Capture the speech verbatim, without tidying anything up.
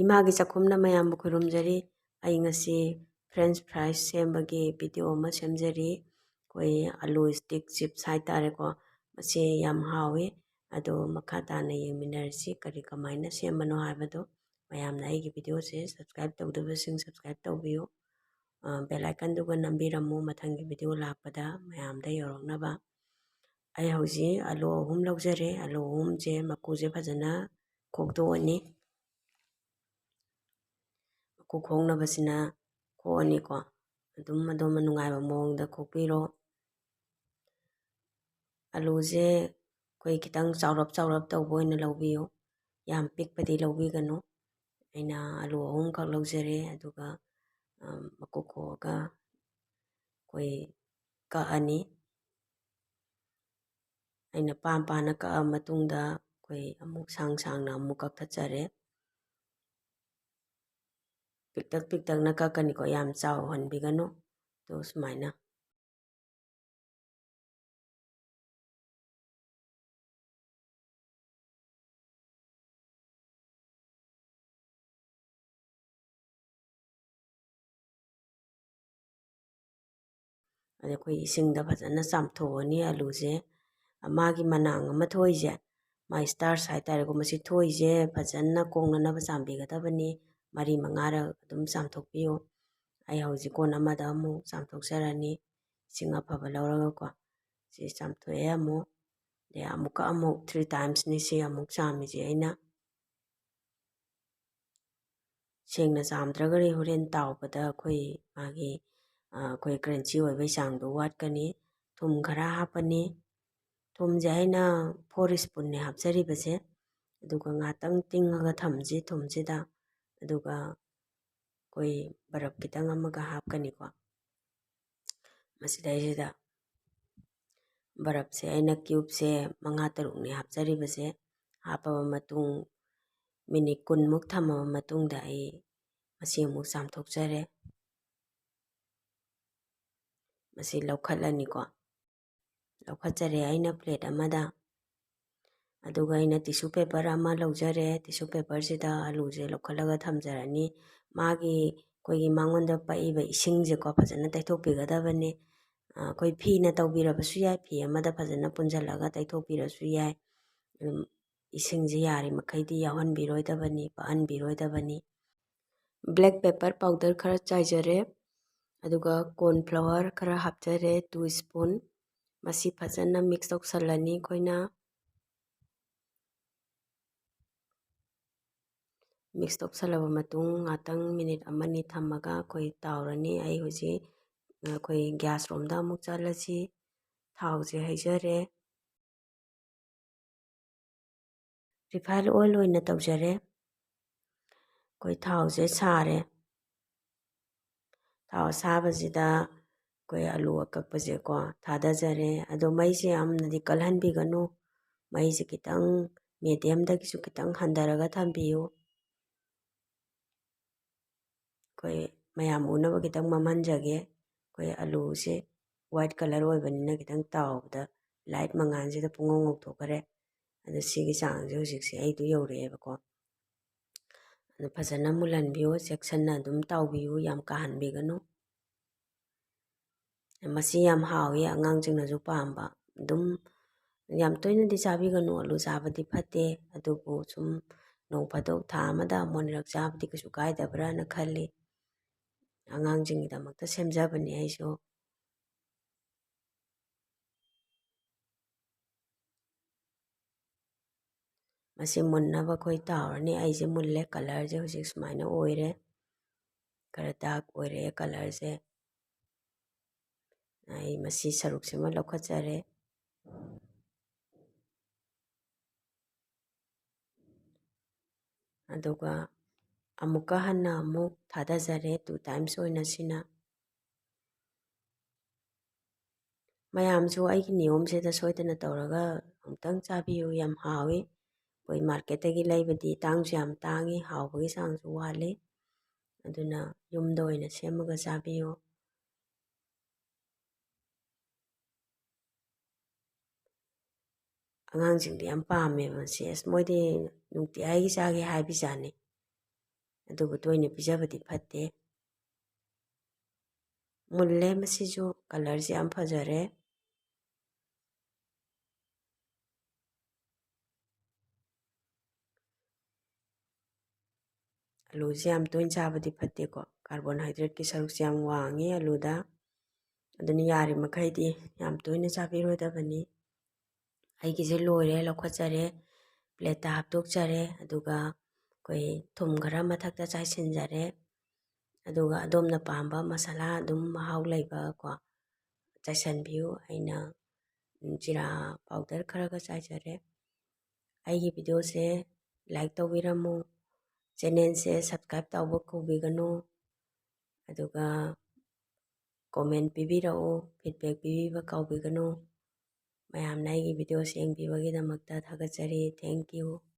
ꯏꯃꯥꯒꯤ ꯆꯥꯛꯈꯨꯝꯅ ꯃꯌꯥꯝꯕꯨ ꯈꯨꯔꯨꯝꯖꯔꯤ꯫ ꯑꯩ ꯉꯁꯤ French fries ꯁꯦꯝꯕꯒꯤ video ꯑꯃ ꯁꯦꯝꯖꯔꯤ꯫ ꯑꯩꯈꯣꯏ ꯑꯂꯨ stick chips ꯍꯥꯏꯇꯥꯔꯦꯀꯣ, ꯃꯁꯤ ꯌꯥꯝ ꯍꯥꯎꯏ꯫ ꯑꯗꯣ ꯃꯈꯥ ꯇꯥꯅ ꯌꯦꯡꯃꯤꯟꯅꯔꯁꯤ, ꯀꯔꯤ ꯀꯃꯥꯏꯅ ꯁꯦꯝꯕꯅꯣ ꯍꯥꯏꯕꯗꯣ꯫ ꯃꯌꯥꯝꯅ ꯑꯩꯒꯤ videoꯁꯦ subscribe ꯇꯧꯗꯕꯁꯤꯡ subscribe ꯇꯧꯕꯤꯌꯨ, bell iconꯗꯨꯒ ꯅꯝꯕꯤꯔꯝꯃꯨ, ꯃꯊꯪꯒꯤ video ꯂꯥꯛꯄꯗ ꯃꯌꯥꯝꯗ ꯌꯧꯔꯛꯅꯕ꯫ ꯑꯩ ꯍꯧꯖꯤꯛ ꯑꯂꯨ ꯑꯍꯨꯝ ꯂꯧꯖꯔꯦ꯫ ꯑꯂꯨ ꯑꯍꯨꯝꯁꯦ ꯃꯀꯨꯁꯦ ꯐꯖꯅ ꯈꯣꯛꯇꯣꯛꯑꯅꯤ꯫ ꯃꯀꯨ ꯈꯣꯛꯅꯕꯁꯤꯅ ꯈꯣꯛꯑꯅꯤꯀꯣ꯫ ꯑꯗꯨꯝ ꯑꯗꯣꯝꯅ ꯅꯨꯡꯉꯥꯏꯕ ꯃꯑꯣꯡꯗ ꯈꯣꯛꯄꯤꯔꯣ꯫ ꯑꯂꯨꯁꯦ ꯑꯩꯈꯣꯏ ꯈꯤꯇꯪ ꯆꯥꯎꯔꯞ ꯆꯥꯎꯔꯞ ꯇꯧꯕ ꯑꯣꯏꯅ ꯂꯧꯕꯤꯌꯨ, ꯌꯥꯝ ꯄꯤꯛꯄꯗꯤ ꯂꯧꯕꯤꯒꯅꯨ꯫ ꯑꯩꯅ ꯑꯂꯨ ꯑꯍꯨꯝꯈꯛ ꯂꯧꯖꯔꯦ, ꯑꯗꯨꯒ, ꯑ, ꯃꯀꯨ ꯈꯣꯛꯑꯒ ꯑꯩꯈꯣꯏ ꯀꯛꯑꯅꯤ꯫ ꯑꯩꯅ ꯄꯥꯝ ꯄꯥꯅ ꯀꯛꯑ ꯃꯇꯨꯡꯗ ꯑꯩꯈꯣꯏ ꯑꯃꯨꯛ ꯁꯥꯡ ꯁꯥꯡꯅ ꯑꯃꯨꯛ ꯀꯛꯊꯠꯆꯔꯦ꯫ ꯄꯤꯛꯇꯛ ꯄꯤꯛꯇꯛꯅ ꯀꯛꯀꯅꯤꯀꯣ, ꯌꯥꯝ ꯆꯥꯎꯍꯟꯕꯤꯒꯅꯨ꯫ ꯑꯗꯣ ꯁꯨꯃꯥꯏꯅ꯫ ꯑꯗ ꯑꯩꯈꯣꯏ ꯏꯁꯤꯡꯗ ꯐꯖꯅ ꯆꯥꯝꯊꯣꯛꯑꯅꯤ ꯑꯂꯨꯁꯦ꯫ ꯃꯥꯒꯤ ꯃꯅꯥꯡ ꯑꯃ ꯊꯣꯛꯏꯁꯦ, ꯃꯥꯒꯤ starch ꯍꯥꯏꯇꯥꯔꯦꯀꯣ, ꯃꯁꯤ ꯊꯣꯛꯏꯁꯦ ꯐꯖꯅ ꯀꯣꯛꯅꯅꯕ ꯆꯥꯝꯕꯤꯒꯗꯕꯅꯤ꯫ ꯃꯔꯤ ꯃꯉꯥꯔꯛ ꯑꯗꯨꯝ ꯆꯥꯝꯊꯣꯛꯄꯤꯌꯨ꯫ ꯑꯩ ꯍꯧꯖꯤꯛ ꯀꯣꯟ ꯑꯃꯗ ꯑꯃꯨꯛ ꯆꯥꯝꯊꯣꯛꯆꯔꯅꯤ, ꯏꯁꯤꯡ ꯑꯐꯕ ꯂꯧꯔꯒꯀꯣ꯫ ꯁꯤ ꯆꯥꯝꯊꯣꯛꯑꯦ ꯑꯃꯨꯛ, ꯑꯗꯩ ꯑꯃꯨꯛꯀ ꯑꯃꯨꯛ three timesꯅꯤ ꯁꯤ ꯑꯃꯨꯛ ꯆꯥꯝꯃꯤꯁꯦ ꯑꯩꯅ꯫ ꯁꯦꯡꯅ ꯆꯥꯝꯗ꯭ꯔꯒꯗꯤ ꯍꯣꯔꯦꯟ ꯇꯥꯎꯕꯗ ꯑꯩꯈꯣꯏ ꯃꯥꯒꯤ, ꯑ, ꯑꯩꯈꯣꯏ crunchy ꯑꯣꯏꯕꯒꯤ ꯆꯥꯡꯗꯣ ꯋꯥꯠꯀꯅꯤ꯫ ꯊꯨꯝ ꯈꯔ ꯍꯥꯞꯄꯅꯤ꯫ ꯊꯨꯝꯁꯦ ꯑꯩꯅ four spoonꯅꯦ ꯍꯥꯞꯆꯔꯤꯕꯁꯦ꯫ ꯑꯗꯨꯒ ꯉꯥꯛꯇꯪ ꯇꯤꯡꯉꯒ ꯊꯝꯁꯤ ꯊꯨꯝꯁꯤꯗ꯫ ꯑꯗꯨꯒ ꯑꯩꯈꯣꯏ ꯕꯔꯞ ꯈꯤꯇꯪ ꯑꯃꯒ ꯍꯥꯞꯀꯅꯤꯀꯣ꯫ ꯃꯁꯤꯗꯩꯁꯤꯗ ꯕꯔꯞꯁꯦ ꯑꯩꯅ cubeꯁꯦ ꯃꯉꯥ ꯇꯔꯨꯛꯅꯤ ꯍꯥꯞꯆꯔꯤꯕꯁꯦ꯫ ꯍꯥꯞꯄꯕ ꯃꯇꯨꯡ minute ꯀꯨꯟꯃꯨꯛ ꯊꯝꯃꯕ ꯃꯇꯨꯡꯗ ꯑꯩ ꯃꯁꯤ ꯑꯃꯨꯛ ꯆꯥꯝꯊꯣꯛꯆꯔꯦ꯫ ꯃꯁꯤ ꯂꯧꯈꯠꯂꯅꯤꯀꯣ꯫ ꯂꯧꯈꯠꯆꯔꯦ ꯑꯩꯅ plate ꯑꯃꯗ꯫ ꯑꯗꯨꯒ ꯑꯩꯅ tissue paper ꯑꯃ ꯂꯧꯖꯔꯦ꯫ Tissue paperꯁꯤꯗ ꯑꯂꯨꯁꯦ ꯂꯧꯈꯠꯂꯒ ꯊꯝꯖꯔꯅꯤ꯫ ꯃꯥꯒꯤ, ꯑꯩꯈꯣꯏꯒꯤ ꯃꯉꯣꯟꯗ ꯄꯛꯏꯕ ꯏꯁꯤꯡꯁꯦꯀꯣ, ꯐꯖꯅ ꯇꯩꯊꯣꯛꯄꯤꯒꯗꯕꯅꯤ꯫ ꯑ, ꯑꯩꯈꯣꯏ ꯐꯤꯅ ꯇꯧꯕꯤꯔꯕꯁꯨ ꯌꯥꯏ, ꯐꯤ ꯑꯃꯗ ꯐꯖꯅ ꯄꯨꯟꯁꯤꯜꯂꯒ ꯇꯩꯊꯣꯛꯄꯤꯔꯁꯨ ꯌꯥꯏ꯫ ꯑꯗꯨꯝ ꯏꯁꯤꯡꯁꯦ ꯌꯥꯔꯤꯃꯈꯩꯗꯤ ꯌꯥꯎꯍꯟꯕꯤꯔꯣꯏꯗꯕꯅꯤ, ꯄꯛꯍꯟꯕꯤꯔꯣꯏꯗꯕꯅꯤ꯫ Black pepper powder ꯈꯔ ꯆꯥꯏꯖꯔꯦ, ꯑꯗꯨꯒ corn flour ꯈꯔ ꯍꯥꯞꯆꯔꯦ, two spoon꯫ ꯃꯁꯤ ꯐꯖꯅ mix ꯇꯧꯁꯜꯂꯅꯤ ꯑꯩꯈꯣꯏꯅ꯫ Mix ꯇꯧꯁꯜꯂꯕ ꯃꯇꯨꯡ, ꯉꯥꯛꯇꯪ minute ꯑꯃꯅꯤ ꯊꯝꯃꯒ ꯑꯩꯈꯣꯏ ꯇꯥꯎꯔꯅꯤ꯫ ꯑꯩ ꯍꯧꯖꯤꯛ ꯑꯩꯈꯣꯏ gas ꯔꯣꯝꯗ ꯑꯃꯨꯛ ꯆꯠꯂꯁꯤ꯫ ꯊꯥꯎꯁꯦ ꯍꯩꯖꯔꯦ꯫ Refine oil ꯑꯣꯏꯅ ꯇꯧꯖꯔꯦ꯫ ꯑꯩꯈꯣꯏ ꯊꯥꯎꯁꯦ ꯁꯥꯔꯦ꯫ ꯊꯥꯎ ꯑꯁꯥꯕꯁꯤꯗ ꯑꯩꯈꯣꯏ ꯑꯂꯨ ꯑꯀꯛꯄꯁꯦꯀꯣ ꯊꯥꯗꯖꯔꯦ꯫ ꯑꯗꯣ ꯃꯩꯁꯦ ꯌꯥꯝꯅꯗꯤ ꯀꯜꯍꯟꯕꯤꯒꯅꯨ꯫ ꯃꯩꯁꯦ ꯈꯤꯇꯪ mediumꯗꯒꯤꯁꯨ ꯈꯤꯇꯪ ꯍꯟꯊꯔꯒ ꯊꯝꯕꯤꯌꯨ꯫ ꯑꯩꯈꯣꯏ ꯃꯌꯥꯝ ꯎꯅꯕ ꯈꯤꯇꯪ ꯃꯝꯍꯟꯖꯒꯦ꯫ ꯑꯩꯈꯣꯏ ꯑꯂꯨꯁꯦ white colour ꯑꯣꯏꯕꯅꯤꯅ ꯈꯤꯇꯪ ꯇꯥꯎꯕꯗ light ꯃꯉꯥꯜꯁꯤꯗ ꯄꯨꯡꯉꯧ ꯉꯧꯊꯣꯛꯈ꯭ꯔꯦ꯫ ꯑꯗꯣ ꯁꯤꯒꯤ ꯆꯥꯡꯁꯦ ꯍꯧꯖꯤꯛꯁꯦ ꯑꯩꯗꯣ ꯌꯧꯔꯛꯑꯦꯕꯀꯣ꯫ ꯑꯗꯣ ꯐꯖꯅ ꯃꯨꯜꯍꯟꯕꯤꯌꯨ, ꯆꯦꯛꯁꯤꯟꯅ ꯑꯗꯨꯝ ꯇꯥꯎꯕꯤꯌꯨ, ꯌꯥꯝ ꯀꯥꯍꯟꯕꯤꯒꯅꯨ꯫ ꯃꯁꯤ ꯌꯥꯝ ꯍꯥꯎꯏ, ꯑꯉꯥꯡꯁꯤꯡꯅꯁꯨ ꯄꯥꯝꯕ꯫ ꯑꯗꯨꯝ ꯌꯥꯝ ꯇꯣꯏꯅꯗꯤ ꯆꯥꯕꯤꯒꯅꯨ, ꯑꯂꯨ ꯆꯥꯕꯗꯤ ꯐꯠꯇꯦ꯫ ꯑꯗꯨꯕꯨ ꯁꯨꯝ ꯅꯣꯡ ꯐꯥꯗꯣꯛ ꯊꯥ ꯑꯃꯗ ꯑꯃꯨꯛ ꯑꯅꯤꯔꯛ ꯆꯥꯕꯗꯤ ꯀꯩꯁꯨ ꯀꯥꯏꯗꯕ꯭ꯔꯥꯅ ꯈꯜꯂꯤ꯫ ꯑꯉꯥꯡꯁꯤꯡꯒꯤꯗꯃꯛꯇ ꯁꯦꯝꯖꯕꯅꯤ ꯑꯩꯁꯨ꯫ ꯃꯁꯤ ꯃꯨꯟꯅꯕ ꯑꯩꯈꯣꯏ ꯇꯥꯎꯔꯅꯤ꯫ ꯑꯩꯁꯦ ꯃꯨꯜꯂꯦ, colourꯁꯦ ꯍꯧꯖꯤꯛ ꯁꯨꯃꯥꯏꯅ ꯑꯣꯏꯔꯦ, ꯈꯔ dark ꯑꯣꯏꯔꯛꯑꯦ colourꯁꯦ꯫ ꯑꯩ ꯃꯁꯤ ꯁꯔꯨꯛꯁꯤꯃ ꯂꯧꯈꯠꯆꯔꯦ꯫ ꯑꯗꯨꯒ ꯑꯃꯨꯛꯀ ꯍꯟꯅ ꯑꯃꯨꯛ ꯊꯥꯗꯖꯔꯦ, two times ꯑꯣꯏꯅ ꯁꯤꯅ꯫ ꯃꯌꯥꯝꯁꯨ ꯑꯩꯒꯤ ꯅꯤꯌꯣꯝꯁꯤꯗ ꯁꯣꯏꯗꯅ ꯇꯧꯔꯒ ꯑꯃꯨꯛꯇꯪ ꯆꯥꯕꯤꯌꯨ, ꯌꯥꯝ ꯍꯥꯎꯏ꯫ ꯑꯩꯈꯣꯏ marketꯇꯒꯤ ꯂꯩꯕꯗꯤ ꯇꯥꯡꯁꯨ ꯌꯥꯝ ꯇꯥꯡꯉꯤ, ꯍꯥꯎꯕꯒꯤ ꯆꯥꯡꯁꯨ ꯋꯥꯠꯂꯤ꯫ ꯑꯗꯨꯅ ꯌꯨꯝꯗ ꯑꯣꯏꯅ ꯁꯦꯝꯃꯒ ꯆꯥꯕꯤꯌꯨ꯫ ꯑꯉꯥꯡꯁꯤꯡꯗꯤ ꯌꯥꯝ ꯄꯥꯝꯃꯦꯕ ꯃꯁꯤ꯫ ꯑꯁ, ꯃꯣꯏꯗꯤ ꯅꯨꯡꯇꯤꯖꯥꯏꯒꯤ ꯆꯥꯒꯦ ꯍꯥꯏꯕꯖꯥꯠꯅꯤ꯫ ꯑꯗꯨꯕꯨ ꯇꯣꯏꯅ ꯄꯤꯖꯕꯗꯤ ꯐꯠꯇꯦ꯫ ꯃꯨꯜꯂꯦ ꯃꯁꯤꯁꯨ, colourꯁꯦ ꯌꯥꯝ ꯐꯖꯔꯦ꯫ ꯑꯂꯨꯁꯦ ꯌꯥꯝ ꯇꯣꯏꯅ ꯆꯥꯕꯗꯤ ꯐꯠꯇꯦꯀꯣ, carbohydrateꯀꯤ ꯁꯔꯨꯛꯁꯦ ꯌꯥꯝ ꯋꯥꯡꯉꯤ ꯑꯂꯨꯗ꯫ ꯑꯗꯨꯅ ꯌꯥꯔꯤꯃꯈꯩꯗꯤ ꯌꯥꯝ ꯇꯣꯏꯅ ꯆꯥꯕꯤꯔꯣꯏꯗꯕꯅꯤ꯫ ꯑꯩꯒꯤꯁꯦ ꯂꯣꯏꯔꯦ, ꯂꯧꯈꯠꯆꯔꯦ, plateꯇ ꯍꯥꯞꯇꯣꯛꯆꯔꯦ꯫ ꯑꯗꯨꯒ ꯑꯩꯈꯣꯏ ꯊꯨꯝ ꯈꯔ ꯃꯊꯛꯇ ꯆꯥꯏꯁꯤꯟꯖꯔꯦ꯫ ꯑꯗꯨꯒ ꯑꯗꯣꯝꯅ ꯄꯥꯝꯕ ꯃꯁꯥꯂꯥ ꯑꯗꯨꯝ ꯃꯍꯥꯎ ꯂꯩꯕ ꯀꯣ ꯆꯥꯏꯁꯤꯟꯕꯤꯌꯨ꯫ ꯑꯩꯅ ꯖꯤꯔꯥ powder ꯈꯔꯒ ꯆꯥꯏꯖꯔꯦ꯫ ꯑꯩꯒꯤ videoꯁꯦ like ꯇꯧꯕꯤꯔꯝꯃꯨ, channelꯁꯦ subscribe ꯇꯧꯕ ꯀꯥꯎꯕꯤꯒꯅꯨ, ꯑꯗꯨꯒ comment ꯄꯤꯕꯤꯔꯛꯎ, feedback ꯄꯤꯕꯤꯕ ꯀꯥꯎꯕꯤꯒꯅꯨ꯫ ꯃꯌꯥꯝꯅ ꯑꯩꯒꯤ videoꯁꯦ ꯌꯦꯡꯕꯤꯕꯒꯤꯗꯃꯛꯇ ꯊꯥꯒꯠꯆꯔꯤ꯫ Thank you꯫